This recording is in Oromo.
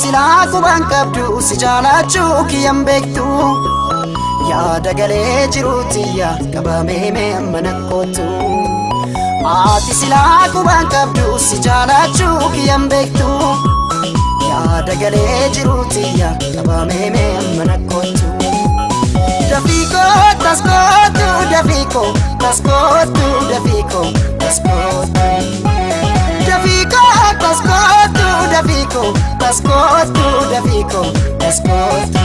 Silaa qubaan qabdu si jaalachuu kiyyan beektu. Yaada galee jiruutiyya qabamee mee amma nakkootu. Ati silaa qubaan qabdu si jaalachuu kiyyan beektu. Yaada galee jiruutiyya qabamee mee amma nakkootu. Dafiikoo taskootu, dafiikoo taskootu, dafiikoo taskootu. Dafiikoo taskootu, dafiikoo taskootu, dafiikoo taskootu.